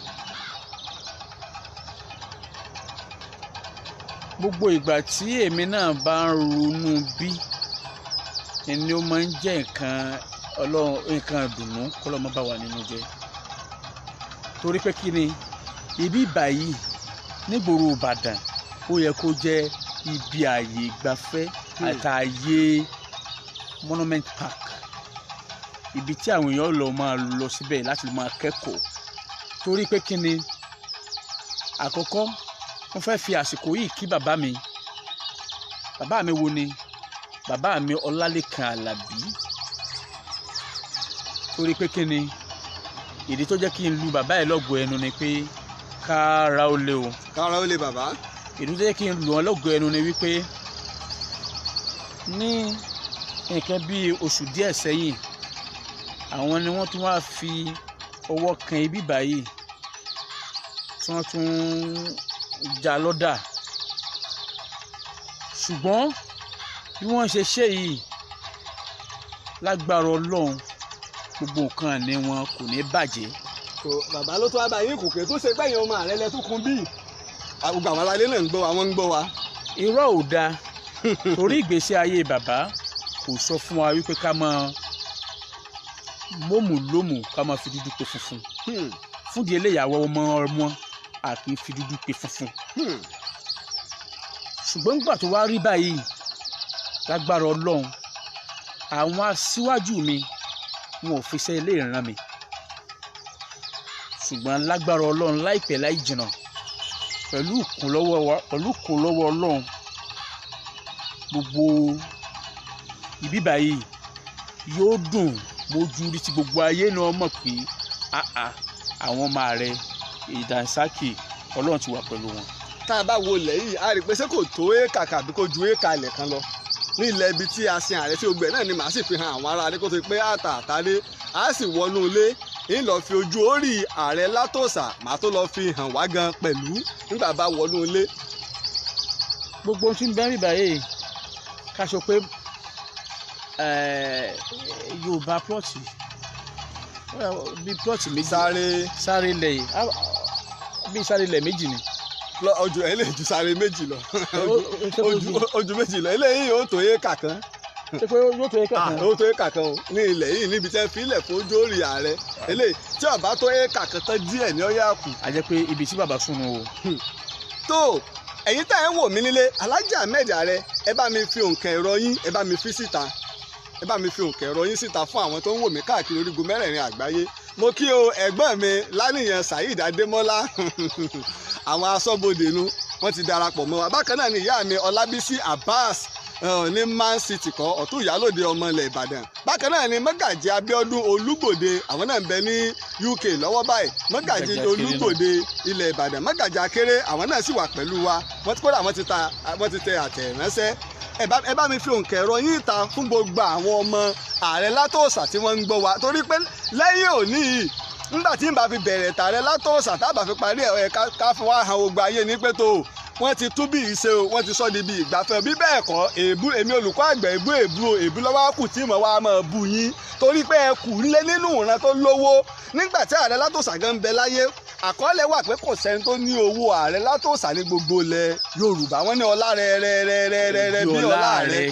Gbogbo ìgbà tí èmi náà bá ń ronú bí ẹni ó máa ń jẹ́ nǹkan Ọlọ́run, nǹkan ìdùnnú kọ́lọ́mọ bá wà nínú jẹ́. Torí pé kí ni ibi báyìí nígboro Ìbàdàn, ó yẹ kó jẹ́ ibi ààyè ìgbafẹ́ àtàyè Monument Park, ibi tí àwọn èèyàn lọ máa lọ síbẹ̀ láti máa kẹ́kọ̀ọ́. Torí pé kí ni, àkọ́kọ́ mo fẹ́ fi àsìkò yìí kí bàbá mi. Bàbá mi wo ni? Bàbá mi Ọlálékan Àlàbí. Torí pé kí ni, ìdí tó jẹ́ kí n lu bàbá yìí lọ́gọ̀ọ́ ẹnu ni pé kára ó lé o. Kára ó lé bàbá. Ìdí tó jẹ́ kí n lu wọn lọ́gọ̀ọ́ ẹnu ni wípé ní nǹkan bíi oṣù díẹ̀ sẹ́yìn, àwọn ni wọ́n tún wá fi ọwọ́ kan ibi báyìí tí wọ́n tún já lọ́dà. Ṣùgbọ́n bí wọ́n ṣe ṣe yìí, lágbára Ọlọ́run, gbogbo nǹkan àní wọn kò ní bàjẹ́. Bàbá ló tún wá bá yín kòkè tó ṣe pẹ́yìn ọmọ ààrẹ lẹ tún kún bí. Gbogbo àwọn aráalé náà ń gbọ́ wa, wọ́n ń gbọ́ wa. Irọ́ ò dáa, torí ìgbésí ayé bàbá kò sọ fún wa wípé ká máa mọ́mù lómù, ká máa fi dúdú pe funfun. Fúndìí eléyàwó ọmọ ọmọ a kì í fi dúdú pe funfun. Ṣùgbọ́n nígbà tó wá rí báyìí, lágbára Ọlọ́run, àwọn aṣíwájú mi wọn ò fi iṣẹ́ ilé ìran mi. Ṣùgbọ́n lágbára Ọlọ́run, láìpẹ́ láì jìnnà, pẹ̀lú ìkúnlọ́wọ́ Ọlọ́run, gbogbo ibi báyìí yóò dùn mójú rí tí gbogbo ayé náà mọ̀ pé àà àwọn ọmọ ààrẹ Ìdànsákì, Ọlọ́run ti wà pẹ̀lú wọn. Tá a bá wo ilẹ̀ yìí, a rí i pé ṣé kò tó éèkà kàbí kò ju éèkà ilẹ̀ kan lọ ní ilẹ̀ ibi tí a sin ààrẹ tí gbogbo ẹ̀ náà ni màá sì fi hàn àwọn ará rẹ kó tó pé àtà àtàlẹ́ a sì wọnú ilé ń lọ fi ojú orí ààrẹ Látòsà, màá tó lọ fi hàn wá gan pẹ̀lú nígbà bá wọnú ilé. Gbogbo ohun tí ń bẹ rí báyìí, ká sọ pé Yorùbá plọ̀tì bíi plọ̀tì méjì sáré ilẹ̀ yìí bíi sáré ilẹ̀ méjì ni. Ojú ẹ lè ju sáré méjì lọ, ojú méjì lọ. Eléyìí ó tó éèkà kan. Ṣé pé yóò tó éèkà kan? Ó tó éèkà kan o ní ilẹ̀ yìí níbi tí wọ́n fi ilẹ̀ fún ojú orí ààrẹ. Eléyìí tí ó bá tó éèkà kan tán díẹ̀ ní ọ̀yà kù. A jẹ́ pé ibi tí bàbá sùn o. Tó ẹ̀yin tá ẹ̀ ń wò mí nílé, Alhaji Ahmed Ààrẹ, ẹ bá mi fi òǹkà ẹ̀rọ yín, ẹ bá mi fi síta, ẹ bá mi fi òǹkà ẹ̀rọ yín síta fún àwọn tó ń wò mí káàkiri orígun mẹ́rẹ̀ẹ̀rin àgbáyé. Mo kí o ẹ̀gbọ́n mi Lánìyàn Saheed Adémọ́lá, àwọn aṣọ́bodè nu wọ́n ti darapọ̀ mọ́ wa. Bákan náà ni ìyá mi Ọlábísí Abbas, ní Man City kọ́, ọ̀tún ìyálòde ọmọ ilẹ̀ Ìbàdàn. Bákan náà ni Mọ́gàjí Abíọ́dún Olúgbòde, àwọn náà ń bẹ ní UK lọ́wọ́ báyìí. Mọ́gàjí Olúgbòde ilẹ̀ Ìbàdàn, Mọ́gàjí Akéré, àwọn náà sì wà pẹ̀lú wa. Wọ́n ti kódà wọ́n ti tẹ àtẹ̀ránṣẹ́. Ẹ bá mi fi òǹkà ẹ̀rọ yín ta fún gbogbo àwọn ọmọ ààrẹ Látòòsà tí wọ́n ń gbọ́ wa, torí pé lẹ́yìn òní yìí nígbà tí n bá fi bẹ̀rẹ̀ tààrẹ Látòòsà tá a bá fi parí ẹ̀ ká fi wá hàn gbogbo ayé ní pé tó wọ́n ti tú bí ìṣe o, wọ́n ti sọ di bí ìgbafẹ́. Bí bẹ́ẹ̀ kọ́, èébú èmi olùkọ́ àgbẹ̀ èébú èébú o, èébú lọ́wọ́ kù tí mo wá máa bú yín, torí pé ẹ kù lé nínú ìran tó lówó. Nígbà tí ààrẹ Látòòsà gan ń bẹ láyé, àkọọ́lẹ̀ wà pé kò sẹ́ni tó ní owó ààrẹ Látòòsà ní gbogbo ilẹ̀ Yorùbá. Wọ́n ní ọlá rẹ̀ rẹ̀ rẹ̀ rẹ̀ rẹ̀ bí ọlá rẹ̀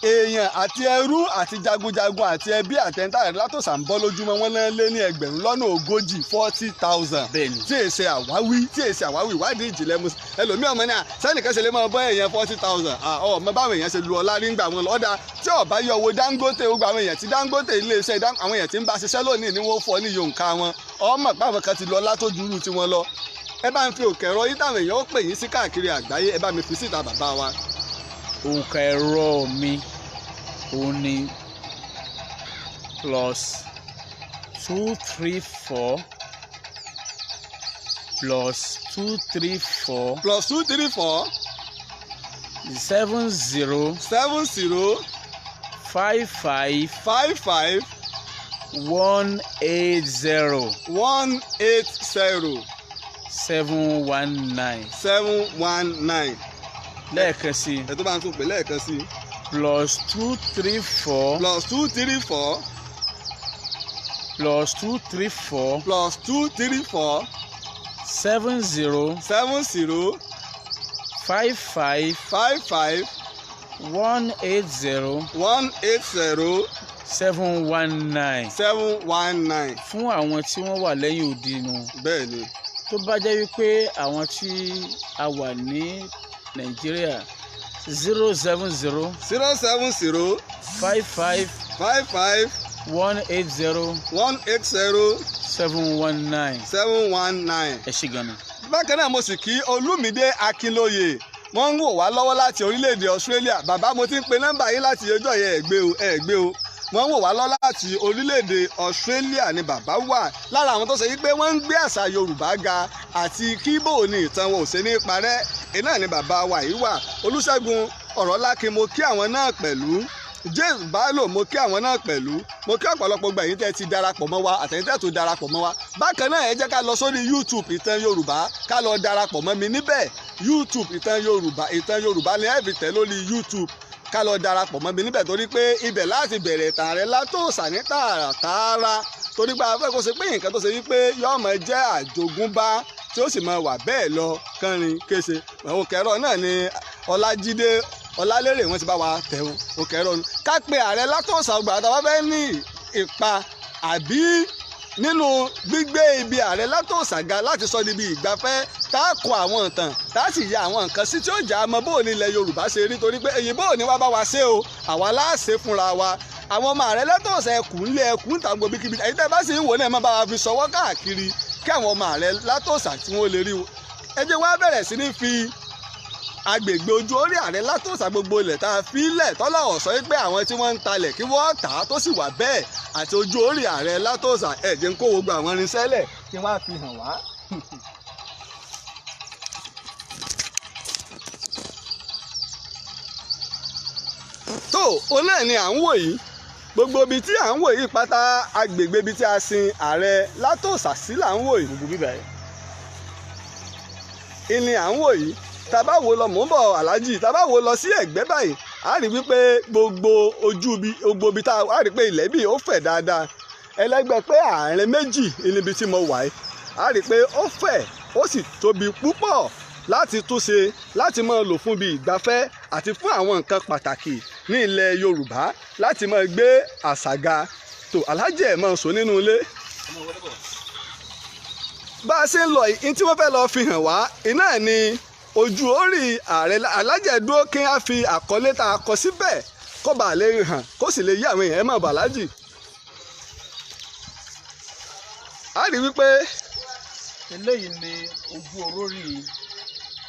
èèyàn àti ẹrú àti jagunjagun àti ẹbí àtẹ̀ntà rẹ̀ Látòòsà ń bọ́ lójúmọ́. Wọn náà lé ní 40,000, 40,000. Tí èsè àwáwí, tí èsè àwáwí ìwádìí ìjìnlẹ̀ mu ẹlòmíì ọmọ náà sẹ́nìkan ṣe lè máa bọ́ èèyàn 40,000. Ọmọ báwọn èèyàn ṣe lu ọlá rí ńgbà wọn lọ́dà tí ọba yọ owó Dangote, gbogbo àwọn èèyàn tí Dangote iléeṣẹ́ àwọn èèyàn tí ń bá ṣiṣẹ́ lónìí ni wọ́n fọ́ ní yòǹkà wọn. Ọmọ báwọn kan ti lọ ọlá tó dúró tí wọ́n lọ. Ẹ bá ń fi òkè ẹ̀rọ yín táwọn èèyàn ó pè yín sí káàkiri àgbáyé, ẹ bá mi fi síta bàbá wa. Òǹkà ẹ̀rọ mi òun ni +234 +234 +234 70 70 55 55 180 180 719 719. Lẹ́ẹ̀kan sí. Ẹ tó bá ń tún pè lẹ́ẹ̀kan sí. +234 +234 +234 +234 70 70 55 55 180 180 719 719. Fún àwọn tí wọ́n wà lẹ́yìn odi nu. Bẹ́ẹ̀ ni. Tó bá jẹ́ wípé àwọn tí a wà ní Nàìjíríà, 070 070 55 55 180 180 719. 719. Ẹ ṣé gan ni. Bákan náà mo sì kí Olúmídé Akínlóye, wọ́n ń wò wá lọ́wọ́ láti orílẹ̀-èdè Australia. Bàbá, mo ti ń pe nọ́mbà yín láti ọjọ́ yẹn, ẹ̀ gbé o, ẹ̀ gbé o. Wọ́n ń wò wá lọ́wọ́ láti orílẹ̀-èdè Australia ni bàbá wà, lára àwọn tó ṣe yí pé wọ́n ń gbé àṣà Yorùbá ga àti kíbò ní ìtàn wọn ò ṣe ní parẹ́. Iná ni bàbá wa yìí wà. Olúṣẹ́gun Ọ̀rọ̀lákin, mo kí àwọn náà pẹ̀lú. James Bello, mo kí àwọn náà pẹ̀lú. Mo kí ọ̀pọ̀lọpọ̀ gbogbo ẹ̀yin tẹ́ ti darapọ̀ mọ́ wa àtẹ̀yin tẹ́ tó darapọ̀ mọ́ wa. Bákan náà ẹ jẹ́ ká lọ sórí YouTube Ìtàn Yorùbá, ká lọ darapọ̀ mọ́ mi níbẹ̀. YouTube Ìtàn Yorùbá, Ìtàn Yorùbá ni ẹ fi tẹ̀ lórí YouTube, ká lọ darapọ̀ mọ́ mi níbẹ̀, torí pé ibẹ̀ láti bẹ̀rẹ̀ ìtàn rẹ Látòòsà ní tààràtààrà, torí pé a fẹ́ kó ṣe pé nǹkan tó ṣe wípé yóò máa jẹ́ àjogúnbá tí ó sì máa wà bẹ́ẹ̀ lọ kánrin kése. Òkè ẹ̀rọ náà ni Ọlájídé Ọlálérè wọ́n ti bá wa tẹ̀wọ̀n òkè ẹ̀rọ nu. Ká pe ààrẹ Látòòsà ọgbà àtàwọn fẹ́ ní ipa àbí nínú gbígbé ibi ààrẹ Látòòsà ga láti sọ níbi ìgbafẹ́, tá a kọ àwọn ìtàn, tá a sì ya àwọn nǹkan sí tí ó jà á mọ bóò ní ilẹ̀ Yorùbá ṣe rí, torí pé èyí bóò ní wá bá wa ṣe o, àwa láàṣẹ fúnra wa. Àwọn ọmọ ààrẹ Látòòsà ẹkùn ńlẹ̀ ẹkùn ta gbogbo kíbi, ẹ̀yin tẹ́ bá sì ń wò náà ẹ má bá wa fi ṣọwọ́ káàkiri kí àwọn ọmọ ààrẹ Látòòsà tí wọ́n lè rí wọn. Ẹ jẹ́ wá bẹ̀rẹ̀ sí ní fi agbègbè ojú orí ààrẹ Látòòsà gbogbo ilẹ̀ tá a fi lẹ̀ tọ́lá ọ̀sọ́ pé àwọn tí wọ́n ń talẹ̀ kí wọ́n tà á tó sì wà bẹ́ẹ̀ àti ojú orí ààrẹ Látòòsà. Ẹ jẹ́ ń kó gbogbo àwọn irinṣẹ́ lẹ̀ kí wọ́n á fi hàn wá. Tó òun náà ni à ń wò yìí, gbogbo ibi tí à ń wò yìí pátá agbègbè ibi tí a sin ààrẹ Látòòsà sí là ń wò yìí. Gbogbo bíbá yìí ìní à ń wò yìí. Tá bá wò lọ, mò ń bọ̀ aláàjì, tá bá wò lọ sí ẹ̀gbẹ́ báyìí a rí wípé gbogbo ojú ibi gbogbo ibi tá a rí pé ilẹ̀ bí ó fẹ̀ dáadáa, ẹlẹ́gbẹ́ pé àárín méjì níbi tí mo wà yìí a rí pé ó fẹ̀ ó sì tóbi púpọ̀ láti túnṣe láti máa lò fún bí ìgbafẹ́ àti fún àwọn nǹkan pàtàkì ní ilẹ̀ Yorùbá láti máa gbé àṣà ga. Tó aláàjì ẹ̀ máa sọ nínú ilé. Bá a ṣe ń lọ yìí, tí wọ́n fẹ́ lọ fi hàn wá iná ni ojú orí ààrẹ alájẹ dúró kí á fi àkọlé tá a kọ síbẹ̀ kó bàa lè hàn kó sì lè yí àwọn èèyàn mọ̀ bàlájì. A rí wípé eléyìí ni ojú orórì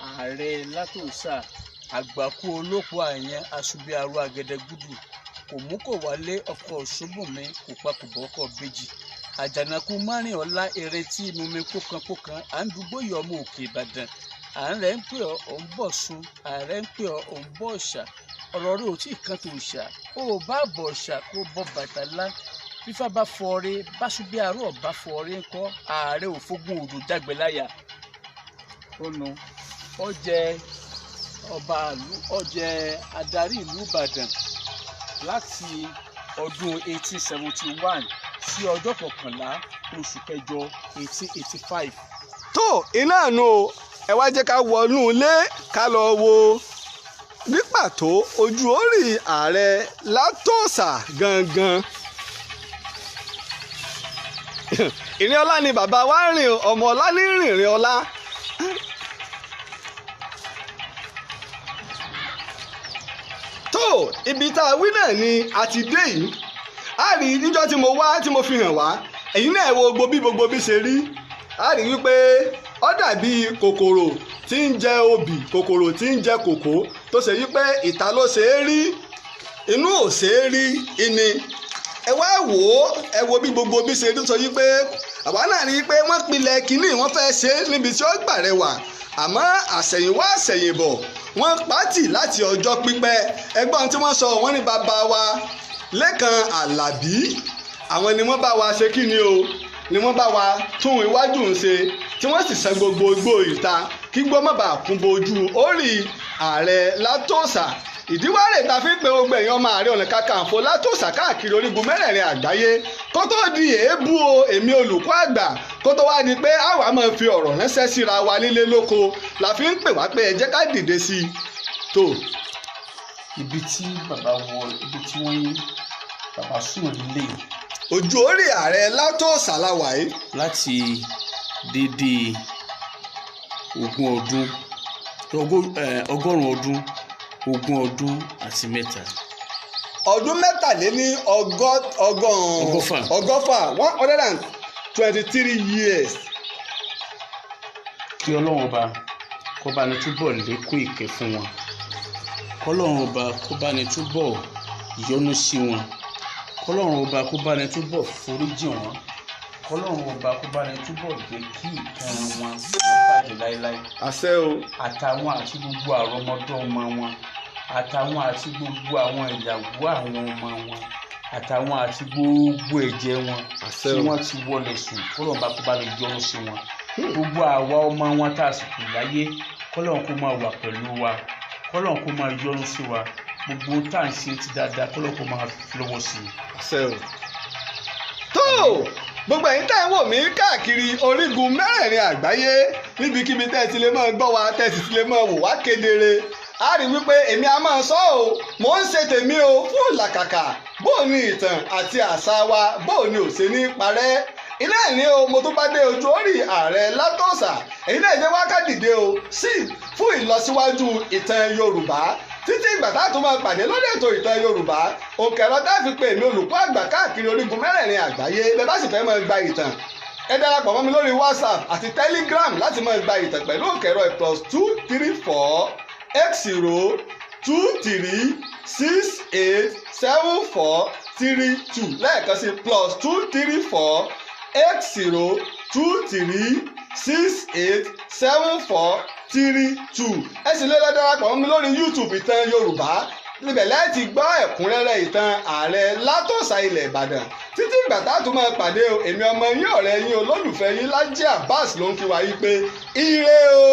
ààrẹ Látòòsà Àgbàkú olóko àyẹn aṣubiaru agẹdẹgúdù kò mú kò wálé ọkọ ṣubùnmi kò pa kò bọ́ ọkọ bèjì àjànàkú márìn ọlá eré tí inú mi kókankókan à ń dúgbò yọ ọmọ òkè Ìbàdàn. À ń rẹ̀ ń pè ọ́ ò ń bọ̀ sun, ààrẹ ń pè ọ́ ò ń bọ̀ ṣà, ọ̀rọ̀ rẹ̀ ò tí ì kan tó ṣà, ó bá bọ̀ ṣà kó bọ́ bàtà lá. Fífá bá fọre báṣubíarú ọba fọre ńkọ́, ààrẹ ò fógun òdò jágbe láyà. Ó nu ó jẹ ọba ìlú, ó jẹ adarí ìlú Ìbàdàn láti ọdún 1871 sí ọjọ́ 11 oṣù kẹjọ 1885. Tó iná nu o, ẹ wá jẹ́ ká wọnú ilé ká lọ wo ní pàtó ojú orí ààrẹ Látòsà gangan. Ìrìn ọlá ni bàbá wa ń rìn, ọmọ ọlá ní rìnrìn ọlá. Tó ibi tá a wí náà ni a ti dé yìí. A rí níjọ́ tí mo wá tí mo fi hàn wá, èyí náà wo gbogbo bí ṣe rí. A rí wípé ó dàbí kòkòrò tí ń jẹ obì, kòkòrò tí ń jẹ kòkó, tó ṣe wípé ìta ló ṣe é rí, inú ò ṣe é rí ìní. Ẹ wá wò ó, ẹ wo bí gbogbo bí ṣe rí, sọ wípé àwa náà rí i pé wọ́n pilẹ̀ kínní wọ́n fẹ́ ṣe níbi tí ó gbà rẹwà, àmọ́ àṣẹ̀yìnwá àṣẹ̀yìnbọ̀ wọ́n pàtì láti ọjọ́ pípẹ́. Ẹgbọ́n tí wọ́n sọ, wọ́n ní bàbá wa Lékan Àlàbí, àwọn ni wọ́n bá wa ṣe kí ni o, ni wọ́n bá wa tún iwájú ń ṣe, tí wọ́n sì san gbogbo igbó ìta kí gbọ́ má bàa kún bojú orí ààrẹ Látòsà. Ìdíwárè ta fi ń pe gbogbo èèyàn ọmọ Ààrẹ Ọ̀nà Kakanfò Látòsà káàkiri orígun mẹ́rẹ̀ẹ̀rin àgbáyé kó tó di èébú o, èmi olùkọ́ àgbà, kó tó wá di pé àwa máa fi ọ̀rọ̀ ránṣẹ́ síra wa nílé lóko la fi ń pè wá pé ẹ jẹ́ ká dìde sí i. Tó ibi tí bàbá wọ, ibi tí wọ́n yín bàbá sùn lé ojú orí ààrẹ Látòsà la wà yìí. Láti déédéé 20 ọdún, 100 ọdún, 23 ọdún. Ọdún mẹ́tàléní ọgọ́fà, 123 years. Kí Ọlọ́run ọba kó bá ní túbọ̀ lékún ìkẹ́ fún wọn, kọ́lọ́run ọba kó bá ní túbọ̀ yọ́nú sí wọn, kọ́lọ́run ọba kó bá ní túbọ̀ foríjì wọn, kọ́lọ́run ọba kó bá ní túbọ̀ jẹ́ kí ìtàn wọn má bàjẹ́ láéláé. Àṣẹ o. Àtàwọn àti gbogbo àrọmọdọ́mọ wọn, àtàwọn àti gbogbo àwọn ìyàwó àwọn ọmọ wọn, àtàwọn àti gbogbo ẹ̀jẹ̀ wọn tí wọ́n ti wọlé sùn, kọ́lọ́run ọba kó bá ní yọ́nú sí wọn. Gbogbo àwa ọmọ wọn tá a sì kù láyé, kọ́lọ́run kó máa wà pẹ̀lú wa, kọ́lọ́run kó máa yọ́nú sí wa, gbogbo tá à ń ṣe ti dáadáa, kọ́lọ́run kó máa lọ́wọ́ sí i. Àṣẹ o. Tó gbogbo ẹ̀yin tẹ́ ń wò mí káàkiri orígun mẹ́rẹ̀ẹ̀rin àgbáyé, níbikíbi tẹ́ ẹ ti lè máa gbọ́ wa, tẹ́ ẹ sì ti lè máa wò wá kedere, a rí wípé èmi a máa sọ ọ́, mò ń ṣe tèmi o fún ìlàkàkà bóò ni ìtàn àti àṣà wa bóò ni ò ṣe ní parẹ́. Ilé ìní o, mo tún bá dé ojú orí ààrẹ Látòsà, èyí náà jẹ́ wákàtí dìde o sí fún ìlọsíwájú ìtàn Yorùbá títí ìgbà tá a tún máa pàdé lórí ètò ìtàn Yorùbá. Òkèrò tá a fi pè mí olùkọ́ àgbà káàkiri orígun mẹ́rẹ̀ẹ̀rin àgbáyé. Bẹ́ẹ̀ bá sì fẹ́ máa gba ìtàn, ẹ darapọ̀ mọ́ mi lórí WhatsApp àti Telegram láti máa gba ìtàn pẹ̀lú òkèrò +234 80 23 68 74 32, lẹ́ẹ̀kan sí +234 80 23 68 74 32. Ẹ sì lè lọ darapọ̀ mọ́ mi lórí YouTube ìtàn Yorùbá, níbẹ̀ láti gbọ́ ẹ̀kúnrẹ́rẹ́ ìtàn ààrẹ Látòsà ilẹ̀ Ìbàdàn. Títí ìgbà tá a tún máa pàdé o, èmi ọmọ yín, ọ̀rẹ́ yín, olólùfẹ́ yín Lájí Abbas ló ń kí wa yí pé ire o.